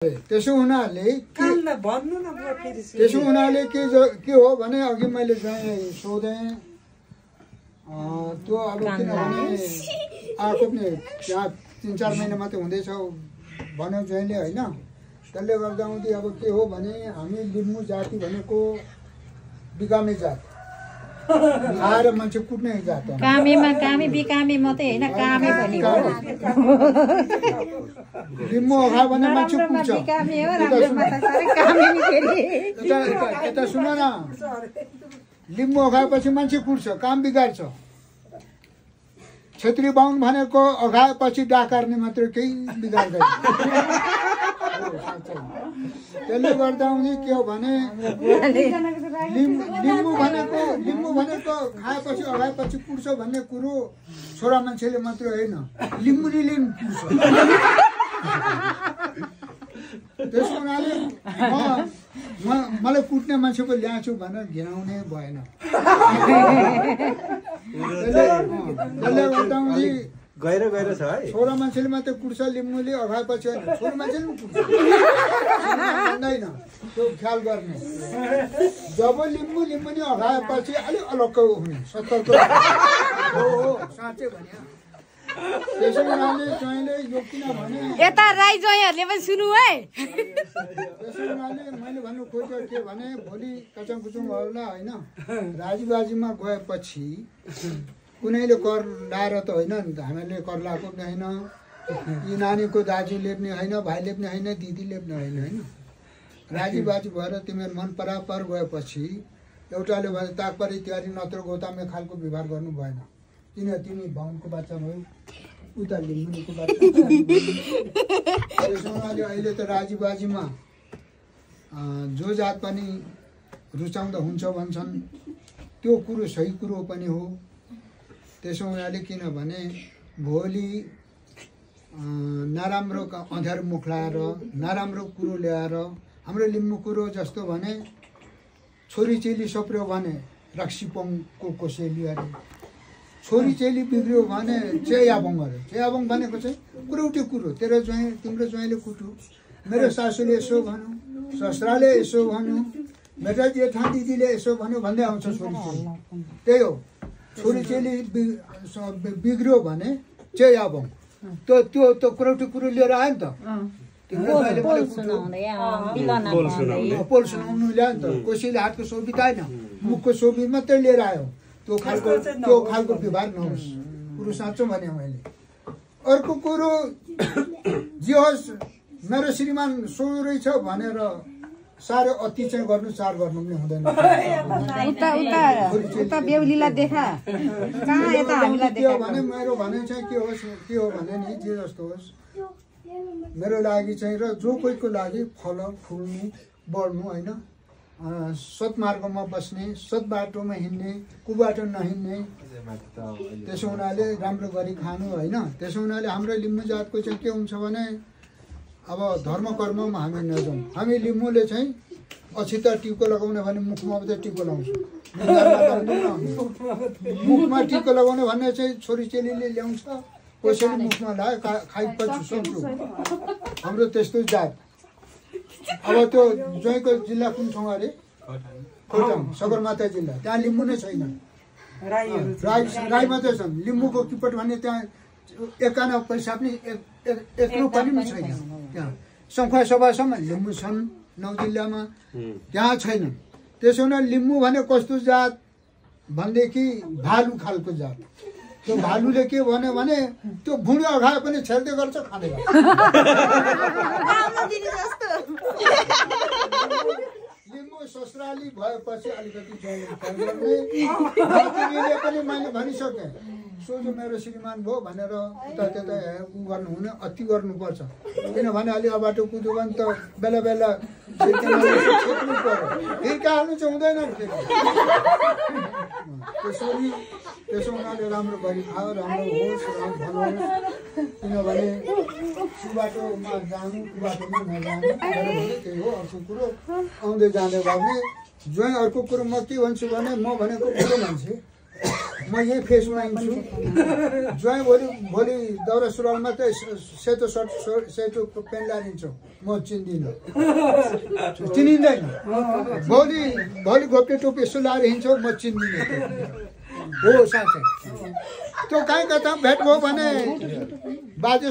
त्यसो हुनाले के हो भने अघि मैले चाहिँ सोधेँ त्यो अब किनभने आएको पनि त्यहाँ 3-4 महिना मात्रै हुँदैछ भन्यो जहिले होइन त्यसले गर्दा उनी अब के हो भने हामी लिम्बू जाति भनेको बिगामी जात आएर मान्छे कुट्ने जात हो कामी बिकामी मात्रै होइन कामी पनि हो लिम्बू अघा भने मान्छे कुट्छ यता सुन न लिम्बू अघाएपछि मान्छे कुट्छ काम बिगार्छ क्षेत्री बाहुन भनेको अघाएपछि डाकार्ने मात्र केही बिगार्दैन त्यसले गर्दा उनी के हो भने लिम्बू भनेको खाएपछि अघाएपछि कुट्छ भन्ने कुरो छोरा मान्छेले मात्र होइन लिम्बुले कुट्छ त्यसो हुनाले मलाई कुट्ने मान्छेको ल्याउँछु भनेर घिनाउने भएन त्यसले गर्दा उनी गएर छ है छोरा मान्छेले मात्रै कुट्छ लिम्बूले अघाएपछि होइन छोरा मान्छेले पनि कुट्छ भन्दैन त्यो ख्याल गर्ने जब लिम्बू नि अघाएपछि अलिक अलग्ग हुने सतर्क हो साँच्चै भने त्यसो हुनाले ज्वाइँले यो किनभने यता राई ज्वाइँहरूले पनि सुन्नु है त्यसो हुनाले मैले भन्नु खोजेको के भने भोलि कचङ कुचुङ होला होइन राजीबाजीमा गएपछि कुनैले कर लाएर त होइन हामीले कर लाएको पनि होइन यी नानीको दाजुले पनि होइन भाइले पनि होइन दिदीले पनि होइन राजीबाजी भएर तिमीहरू मन परापर गएपछि एउटाले भने ताकपरी तयारी नत्र गौतमे खालको व्यवहार गर्नु भएन किन तिमी बाहुनको बाच्चा भयो उता लिम्बूको बाच्चा अहिले त राजीबाजीमा जो जात पनि रुचाउँदा हुन्छ भन्छन् त्यो कुरो सही कुरो पनि हो त्यसो हुनाले किनभने भोलि नराम्रो अँध्यारो मुख लाएर नराम्रो कुरो ल्याएर हाम्रो लिम्बू कुरो जस्तो भने छोरी चेली सप्रियो भने रक्सीपोङको कोसेली अरे छोरी चेली बिग्रियो भने चेयाबोङ अरे चेयाबोङ भनेको चाहिँ कुरौटी कुरो तेरो ज्वाइँ तिम्रो ज्वाइँले कुटु मेरो सासूले यसो भन्यो ससुराले यसो भन्यो मेरो जेठा दिदीले यसो भन्यो भन्दै आउँछ छोरी चेली त्यही हो छोरी चेली बिग्रियो भने चेयाबोङ त्यो कुरौटी कुरो लिएर आयो नि त पोल सुनाउनु ल्यायो नि त कसैले हातको सोबी आएन मुखको सोबी मात्रै लिएर आयो त्यो खालको व्यवहार नहोस् कुरो साँचो भने मैले अर्को कुरो जे होस् मेरो श्रीमान सोही रहेछ भनेर साह्रै अति चाहिँ गर्नु चार गर्नु पनि हुँदैन भने मेरो भने चाहिँ के हो भने नि जे जस्तो होस् मेरो लागि चाहिँ र जो कोहीको लागि फल फुल्नु बढ्नु होइन सत्मार्गमा बस्ने सत् बाटोमा हिँड्ने कुबाटो नहिँड्ने त्यसो हुनाले राम्रो गरी खानु होइन त्यसो हुनाले हाम्रो लिम्बू जातको चाहिँ के हुन्छ भने अब धर्म कर्ममा हामी नजाउँ हामी लिम्बूले चाहिँ अछित टिको लगाउने भने मुखमा मात्रै टिको लगाउँछ मुखमा टिको लगाउने भन्ने चाहिँ छोरी चेलीले ल्याउँछ कसैले मुखमा लायो खाइपछि सक्छु हाम्रो त्यस्तो जात अब त्यो ज्वाइँको जिल्ला कुन ठाउँ अरे खोटाङ सगरमाथा जिल्ला त्यहाँ लिम्बू नै छैन राई मात्रै छन् लिम्बूको किपट भन्ने त्यहाँ एकाना पैसा पनि एक रुपियाँ पनि छैन त्यहाँ सङ्खुवा सभासम्म लिम्बू छन् 9 जिल्लामा त्यहाँ छैन त्यसो हुन लिम्बू भने कस्तो जात भनेदेखि भालु खालको जात त्यो भालुले के भन्यो भने त्यो भुँडी अघाए पनि छेड्दै गर्छ खाने लिम्बू ससुराली भएपछि अलिकति पनि मैले भनिसकेँ सोझो मेरो श्रीमान भयो भनेर उता त्यता गर्नु हुने अति गर्नुपर्छ किनभने अलि अबाटो कुद्यो भने त बेला बेला छेक्नु पर्यो हिर्का हाल्नु चाहिँ हुँदैन त्यसो हुनाले राम्रो गरी खायो राम्रो होस् राम्रो होस् किनभने कुबाटोमा जानु कुबाटोमा नजानु त्यही हो अर्को कुरो आउँदै जाँदै भयो भने ज्वाइँ अर्को कुरो म के भन्छु भने म भनेको कुरो मान्छे म यही फेसमा हिँड्छु ज्वाइँ भोलि दौरा सुरुवालमा त सेतो सर्ट सेतो पेन्ट लगाएर हिँड्छौ म चिन्दिनँ चिनिँदैन भोलि घोप्टे टोपी यसो लगाएर हिँड्छौ म चिन्दिनँ हो साँच्चै त्यो कहीँ कता भेट भयो भने बाजे